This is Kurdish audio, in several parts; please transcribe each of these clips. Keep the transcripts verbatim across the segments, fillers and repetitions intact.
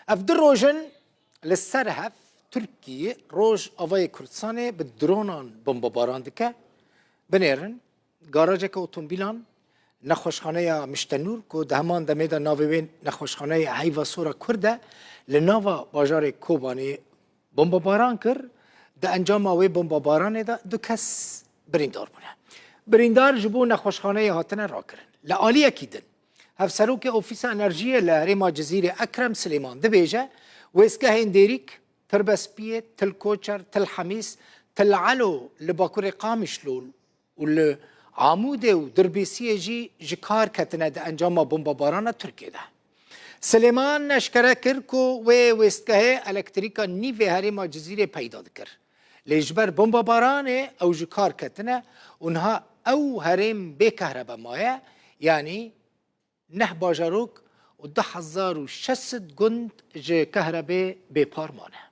Ev du roj in li ser hev Tirkiye Rojavayê Kurdistanê bi dronan bombebaran dike. Binêrin, garajeke otomobîlan, nexweşxaneya Miştenûr ku di heman demê de navê wê nexweşxaneyê Heyva Sora Kurd e, li nava bajarê Kobanê bombebaran kir. Di encama wê bombebaranê de du kes birîndar bûne. Birîndar ji bo nexweşxaneyê hatine rakirin. Li aliyekî din, Hevserokê Ofîsa Enerjiyê li herêma Cizîrê Ekrem Silêman dibêje, wêstgehên Dêrîk, Tirbespiyê, Til Koçer, Til Hemîs, Til Elo li bakurê Qamişlo û li Amûdê û Dirbêsiyê jî ji kar ketine di encama bombebarana Tirkiyê de. Silêman eşkere kir ku wê wêstgehê elektrîka nîvê herêma Cizîrê peyda dikir. Lê ji ber bombebaranê ew ji kar ketine û niha ew herêm bê kehrebe maye, yanî neh bajarok û du hezar û şeş sed gund ji kehrebê bêpar mane.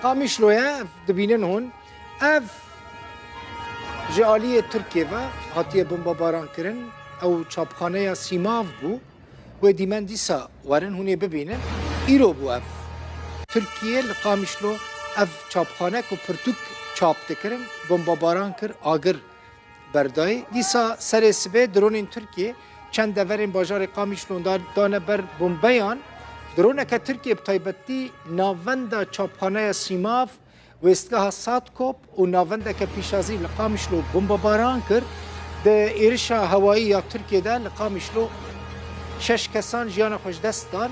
Qamişloye ev dibînin hûn. Ev ji aliyê Tirkiyê ve hatiye bombebaran kirin. Ew çapxaneya Sîmav bû. Wê dîmen dîsa werin hûn ê bibînin. Îro bû ev. Tirkiye li Qamişlo ev çapxane ku pirtûk çap dikirin, bombebaran kir, agir berdayî. Dîsa serê sibê dronên Tirkiyê çend deverên bajarê Qamişlo da-, dane ber bombeyan. Droneke Tirkiyê bi taybetî navenda çapxaneya Sîmav, wêstgeha Satkop û navendeke pîşazî li Qamişlo bombebaran kir. Di êrişa hewayî ya Tirkiyê de li Qamişlo şeş kesan jiyana xwe ji dest dan,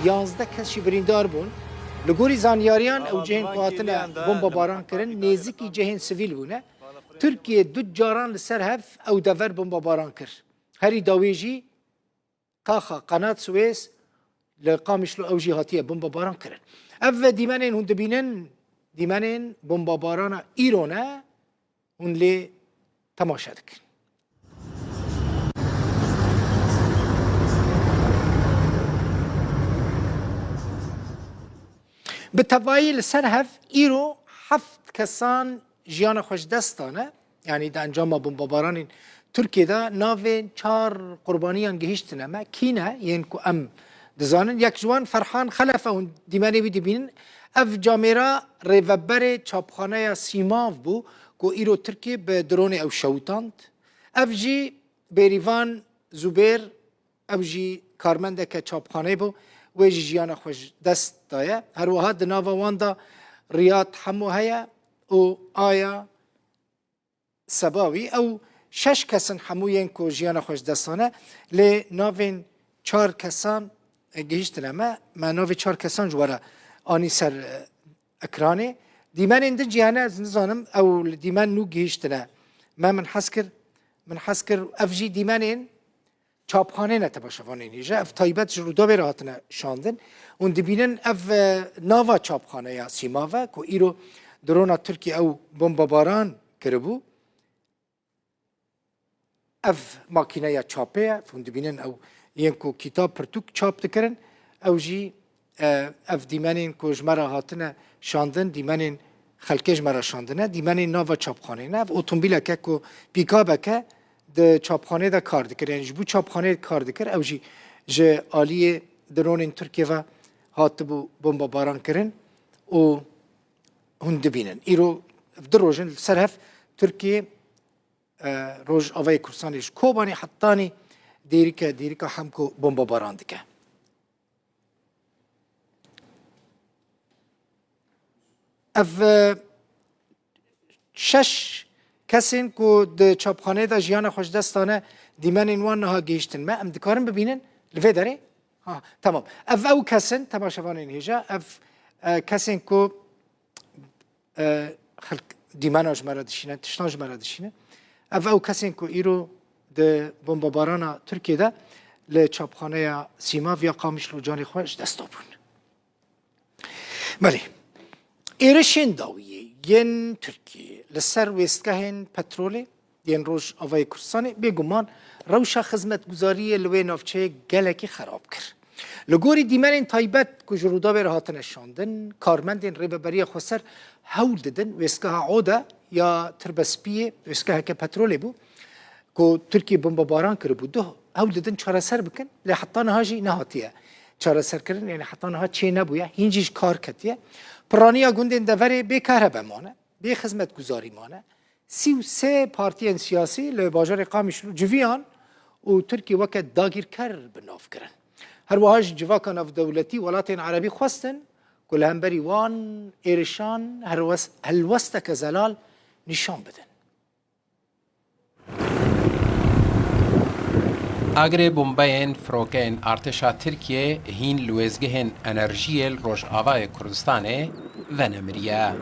yanzdeh kes jî birîndar bûn. Li gorî zanyariyan, ew cihên ku hatine bombebaran kirin nêzîkî cihên sivîl bûne. Tirkiye du caran li ser hev ew dever bombebaran kir. Herî dawî jî taxa Qenat Swês li Qamişlo ew jî hatiye bombebaran kirin. Ev dîmenên hûn dibînin, dîmenên bombebarana îro ne, hûn lê temaşe dikin. Bi tevayî li ser hev îro heft kesan jiyana xwe ji dest dane. Yanî di encama bombebaranên Tirkiyê de navên çar qurbaniyan gihîştine me. Kî ne? Yên ku em dizanin. Yek ji wan Ferhan Xelef e, hûn dîmenê wî dibînin. Ev camêra rêveberê çapxaneya Sîmav bû ku îro Tirkiye bi dronê ew şewitand. Ev jî Bêrîvan Zubêr, ew jî karmendeke çapxaneyê bû, wê jî jiyana xwe ji dest daye. Her wiha di nava wan de Riyad Hemo heye û Aya Sebawî. Ew şeş kes in hemû yên ku jiyana xwe ji dest dane, lê navên çar kesan, e, gihîştine me. Me navê çar kesan ji we re anî ser, e, ekranê. Dîmenên din jî hene, ez nizanim, ew li dîmen nû gihîştine me. Min hez kir, min hez kir, ev jî dîmenên çapxanê ne, temaşevanên hêja. Ev taybet ji Rûdawê re hatine şandin. Hûn dibînin ev, e, nava çapxaneya Sîmav e ku îro drona Tirkiyê ew bombebaran kiribû. Ev makîneya çapê ye. Hûn dibînin ew yên ku kîtab, pirtûk çap dikirin. Ew jî, e, ev dîmenên ku ji me re hatine şandin, dîmenên xelkê ji me re şandine, dîmenên nava çapxanê ne. Ev otomobîleke ku pîkabeke di çapxanê de kar dikir. Yanî ji bo çapxanê kar dikir. Ew jî ji aliyê dronên Tirkiyê ve hatibû bombebaran kirin û hûn dibînin. Îro ev du roj in li ser hev Tirkiye, e, Rojavayê Kurdistanê ji Kobanê hetanî Dêrike, Dêrika Hemko bombebaran dike. Ev, e, şeş kesên ku di çapxaneyê de jiyana xwe ji dest dane, dîmenên wan niha gihîştin me. Em dikarin bibînin li vê derê? Ha, temam. Ev ew kes in, temaşevanên hêja, ev, e, kesên ku, e, xelk dîmena ji me re dişîne, tiştan ji me re dişîne. Ev ew kesên ku îro di bombebarana Tirkiyê de li çapxaneya Sîmav ya Qamişlo canê xwe ji dest dabûn. Belê. Êrişên dawiyê yên Tirkiyê li ser wêstgehên petrolê yên Rojavayê Kurdistanê bêguman rewşa xizmetguzariyê li wê navçeyê gelekî xerab kir. Li gorî dîmenên taybet ku ji Rûdawê re hatine şandin, karmendên Rêveberiya Xweser hewl didin wêstgeha Ode ya Tirbespiyê, wêzgeheke petrolê bû ku Tirkiye bombebaran kiribû. Duh ew didin çareser bikin, lê heta niha jî nehatiye çareserkirin, yani heta niha çê nebûye, hîn jî ji kar ketiye. Piraniya gundên deverê bê kahrebe mane, bê xizmetguzarî mane. Sî û sê partiyên siyasî li bajarê Qamişlo civiyan û Tirkiye weke dagîrker bi nav kirin. Her wiha ji civaka navdewletî welatên erebî xwestin ku li hemberî wan êrişan helwes-, helwesteke zelal nîşan bidin. Agirê bombeyên firokeyên artêşa Tirkiyê hîn li wêzgehên enerjiyê li Rojavayê Kurdistanê venemiriye.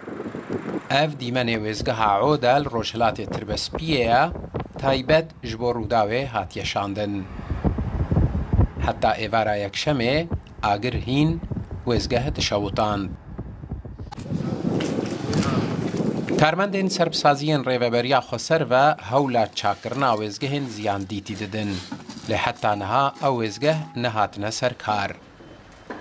Ev dîmenê wêzgeha Oda li rojhilatê Tirbespiyê ye, taybet ji bo Rûdawê hatiye şandin. Heta êvara Yekşemê agir hîn wêzgeh dişewitand. Karmendên serbsaziyên Rêveberiya Xweser ve hewla çakkirina wêzgehên ziyandîtî didin. Lê heta niha ew wêzgeh nehatine ser kar.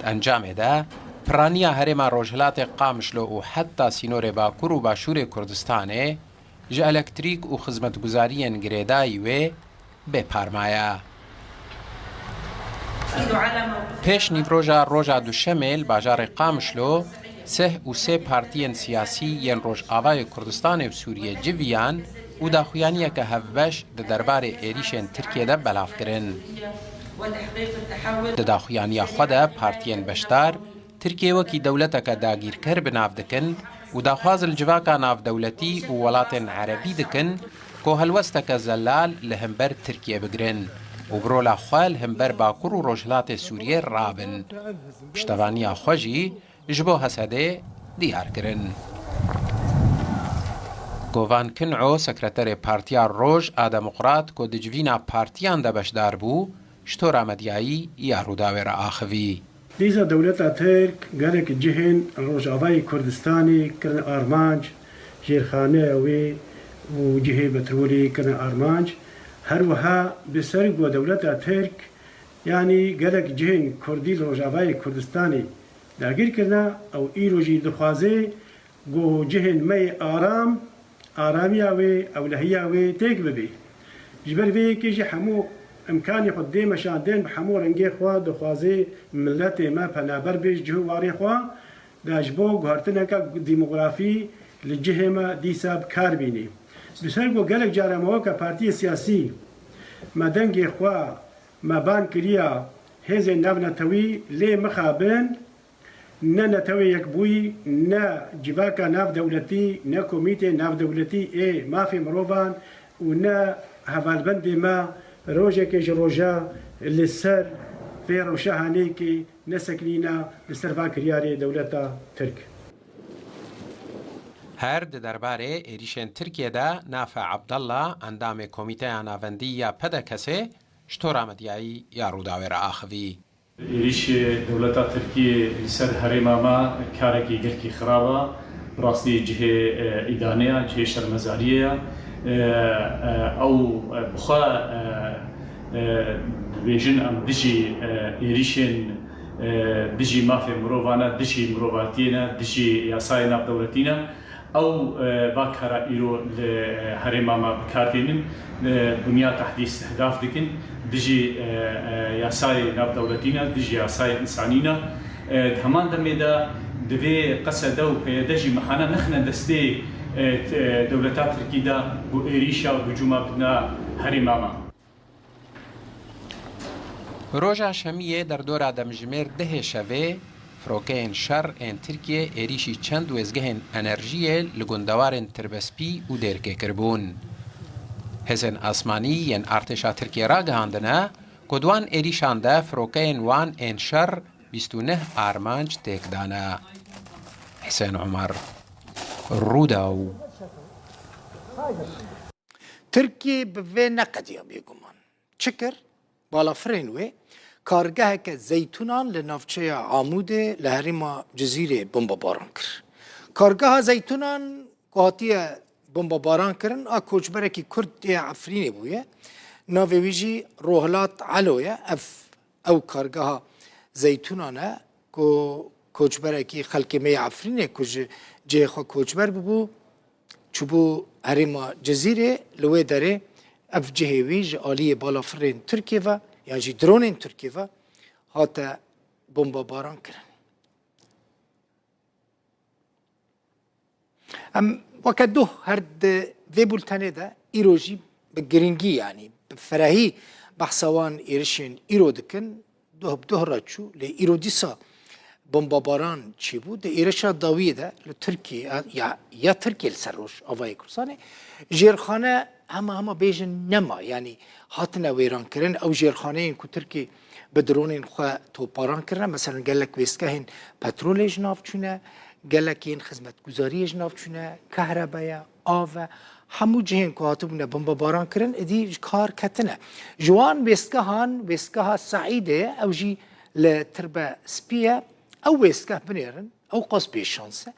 Di encamê de, piraniya herêma Rojhilatê Qamişlo û heta sînorê Bakur û Başûrê Kurdistanê ji elektrîk û xizmetguzariyên girêdayî wê bê parmaye. Pêş nîvroja roja Duşemê li bajarê Qamişlo sih û sê partiyên siyasî yên Rojavayê Kurdistanê û Sûriyê civiyan û daxuyaniyeke hevbeş di derbarê êrîşên Tirkiyê de belav kirin. Di daxuyaniya xwe de partiyên beşdar Tirkiye wekî dewleteke dagîrker bi nav dikin û daxwaz li civaka navdewletî û welatên erebî dikin ku helwesteke zelal li hember Tirkiye bigirin û bi rola xwe li hember Bakur û Rojhilatê Sûriyê rabin. Piştevaniya xwe jî ji bo Hesedê diyar kirin. Govan Kin'o, sekreterê Partiya Roj a Demokrat ku di civîna partiyan de beşdar bû, ji Tora Medyayî ya Rûdawê re axivî. Dîsa dewleta Tirk gelek cihên Rojavayê Kurdistanê kirin armanc, jêrxaneya wê û cihê petrolê kirin armanc. Her wiha bi ser ku dewleta Tirk, yanî gelek cihên Kurdî li Rojavayê Kurdistanê dagîr kirine, ew îro jî dixwaze ku cihên me yê aram, aramiya wê, ewlehiya wê têk bibê. Ji ber vê yekê jî hemû imkanê xwe dê meşandin, bi hemû rengê xwe dixwaze miletê me penaber bê ji cih û warê xwe, da ji bo guhertineke demografî li cihê me dîsa bi kar bînî. Bi ser ku gelek cara me weke partiyê siyasî me dengê xwe me ban kiriya hêzên navnetewî, lê mixabin, ne Netewê Yekbûyî, ne Civaka Navdewletî, ne Komîtê Navdewletî ê Mafê Mirovan û ne hevalbendê me rojekê ji roja li ser vê rewşa haneyekê nesekinîne li ser van kiryarê dewleta Tirk. Her di derbarê êrîşên Tirkiyê de Nafe Abdallah, endamê Komîteya Navendî ya P D K S'ê, ji Tora Medyayî ya Rûdawê re axivî. Êrîşê dewleta Tirkiyê li ser herêma me karekî gelkî xirab e. Bi rastî cihê, e, îdanê ye, cihê şermezariyê ye. E, e, ew, e, bi xwe, e, e, dibêjin em dijî, e, êrîşên, e, dijî mafê mirovan e, dijî mirovatiyê ne, dijî yasayê navdewletî ne. Ew, e, va kara îro li, e, herêma me bi kar tînin, e, dinya tehdî îstihdaf dikin, dijî, e, e, yasayê navdewletî ne, dijî yasayê însanî ne. E, di heman demê de divê Qesede û P Y D jî mehane nexine destê, e, t-, e, dewleta Tirkî de ku êrîşa û hicûma bidina herêma me. Roja Şemiyê derdora demjimêr dehê şevê, firokeyên şer ên Tirkiyê êrîşî çend wêzgehên enerjiyê li gundewarên Tirbespî û Dêrkê kiribûn. Hêzên asmanî yên artêşa Tirkiyê ragihandine ku di wan êrîşan de firokeyên wan ên şer bîst û neh armanc têk dane. Hisên Omer, Rûdaw. Tirkî bi vê neqediya bêguman. Çi kir? Balafirên wê kargeheke zeytûnan li navçeya Amûdê li herêma Cizîrê bombebaran kir. Kargeha zeytûnan ku hatiye bombebaran kirin a koçberekî Kurd ê Efrînê bûye. Navê wî jî Rohilat Elo ye. Ev, ew kargeha zeytûnan e ku koçberekî xelkê me yê Efrînê ku ji cihê xwe koçber bûbû, çûbû herêma Cizîrê, li wê derê ev cihê wî ji aliyê balafirên Tirkiyê ve yan jî dronên Tirkiyê ve hate bombebaran kirin. Em weke doh her di vê bultenê de îro jî bi girîngî, yanî bi ferehî behsa wan êrişên îro dikin. Doh bi doh re çû, lê îro dîsa bombebaran çêbû. Di êrişa dawiyê de li Tirkiyê, ya, ya Tirkiye li ser Rojavayê Kurdistanê jêrxane hema hema bêjin nema, yanî hatine wêrankirin. Ew jêrxaneyên ku Tirkiye bi dronên xwe toparan kirine, meselen gelek wêstgehên petrolê ji nav çûne, gelek yên xizmetguzariyê ji nav çûne, kehrebe ye, av e, hemû cihên ku hatibûne bombebaran kirin, êdî ji kar ketine. Ji wan wêstgehan, wêstgeha Seîdê ye, ew jî li Tirbe Spî ye. Ew wêstgeh binêrin, ew qas bêşans e.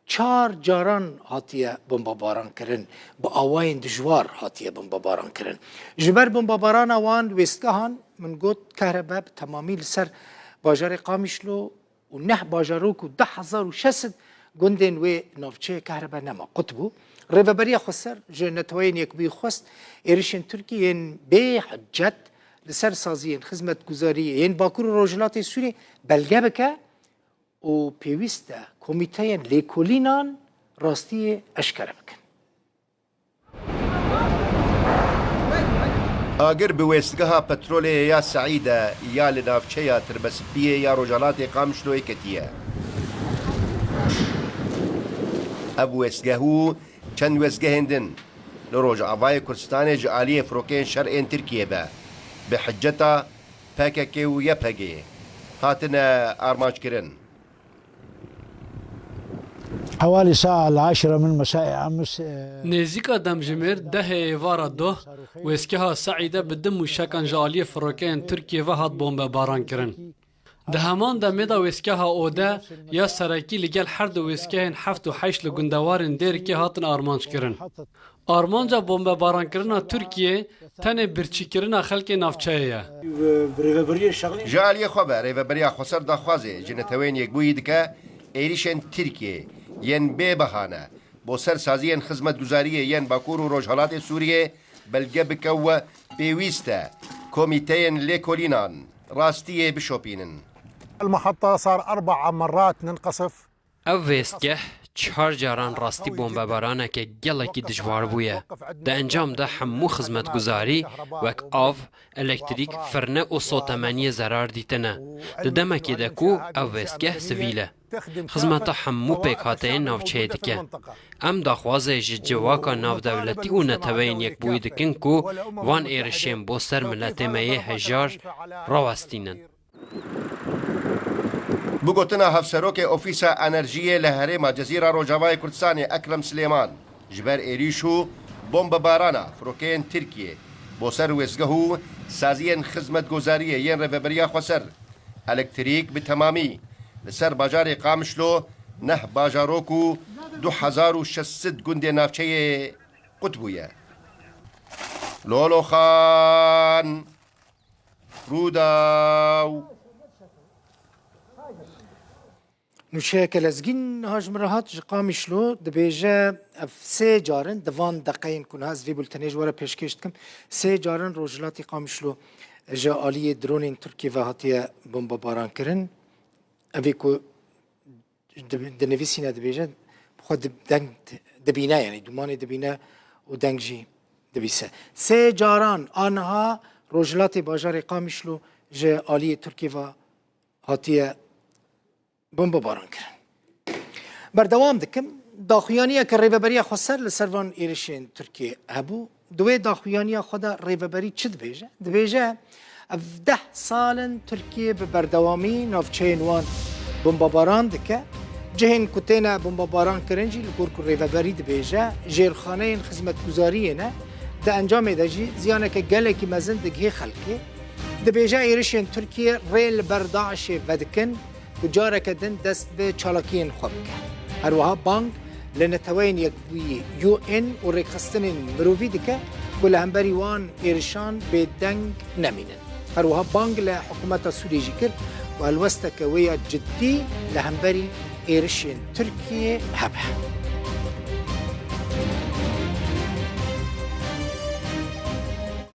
Çar caran hatiye bombebaran kirin, bi awayên dijwar hatiye bombebaran kirin. Ji ber bombebarana wan wêstgehan, min got, kehrebe bi temamî li ser bajarê Qamişlo û neh bajarok û du hezar û şeş sed gundên wê navçeyê kehrebe nema, qut bû. Rêveberiya Xweser ji Neteweyên Yekbûyî xwest êrişên Tirkiyê yên bê hicet li ser saziyên xizmetguzariyê yên Bakur û Rojhilatê Sûriyê belge bike û pêwîst e komîteyên lêkolînan rastiyê eşkere bikin. Agir bi wêstgeha petrolê ya Seîde ya li navçeya Tirbespiyê ya rojhelatê Qamişloyê ketiye. Ev wêstgeh û çend wêstgehên din li Rojavayê Kurdistanê ji aliyê firokeyên şer ên Tirkiyê ve bi hiceta P K K û Y P G hatine armanckirin. حوالي ساعة العاشرة من مساء أمس، e, Nêzîka demjimêr dehê êvara doh, wêsgeha Seîde bi du mûşekan ji aliyê firokeyên Tirkiyê ve hat bombebaran kirin. Di heman demê de wêsgeha Ode ya serekî li gel her du wêsgehên heft û heşt li gundewarên Dêrikê hatin armanc kirin. Armanca bombebarankirina Tirkiyê tenê birçîkirina xelkê navçeyê ye. Ji aliyê xwe ve Rêveberiya Xweser daxwazê ji Neteweyên Yekbûyî dike êrîşên Tirkiyê yên bê behane bo ser saziyên xizmetguzariyê yên Bakur û Rojhelatê Sûriyê belge bike û pêwîst e komîteyên lêkolînan rastiyê bişopînin. المحطة صار أربع مرات ننقصف. Ev wêstgeh çar caran rastî bombebaraneke gelekî dijwar bûye. Di encam de hemû xizmetguzarî wek av, elektrîk, firne û sotemeniyê zerar dîtine. Di demekê de ku ev wêstgeh sivîl e. Xizmeta hemû pêkhateyên navçeyê dike. Em daxwazê ji civaka navdewletî û Neteweyên Yekbûyî dikin ku van êrişên bo ser miletê me yê hejar rawestînin. Bi gotina Hevserokê Ofîsa Enerjiyê li Herêma Cezîra Rojavayê Kurdistanê Ekrem Silêman, ji ber êrîş û bombebarana firokeyên Tirkiyê bo ser wêzgeh û saziyên xizmetgozariyê yên Rêveberiya Xweser, elektrîk bi temamî li ser bajarê Qamişlo, neh bajarok û du hezar û şeş sed gundê navçeyê qut bûye. Lolo Xan. Rûdaw. Nûçeyeke lezgîn niha ji min re hat ji Qamişlo, dibêje, ev sê car in, di van deqeyên ku niha ez vê bultenê ji we re pêşkêş dikim, sê car in rojhilatê Qamişlo ji aliyê dronên Tirkiyê ve hatiye bombebarankirin. Ev ê ku di, dinivîsîne, dibêje, bi xwe di, deng dibîne, yanî dûmanê dibîne û deng jî dibîse. Sê caran aniha rojhilatê bajarê Qamişlo ji aliyê Tirkiyê ve hatiye bombebaran kirin. Berdewam dikim. Daxuyaniyeke Rêveberiya Xweser li ser van êrişên Tirkiyê hebû. Di wê daxuyaniya xwe de Rêveberî çi dibêje? Dibêje, ev deh sal in Tirkiye bi berdewamî navçeyên wan bombebaran dike. Cihên ku têne bombebaran kirin jî, li gor ku Rêveberî dibêje, jêrxaneyên xizmetguzariyê ne. Di encamê de jî ziyaneke gelekî mezin digihê xelkê. Dibêje êrişên Tirkiye rê li ber DAIŞê vedikin ku careke din dest bi çalakiyên xwe bike. Her wiha bang li Neteweyên Yekbûyî, U N, û rêkxistinên mirovî dike ku li hemberî wan êrişan bêdeng nemînin. Her wiha bang li hikûmeta Sûriyê jî kir ku helwesteke wê ya cidî li hemberî êrişên Tirkiyê hebe.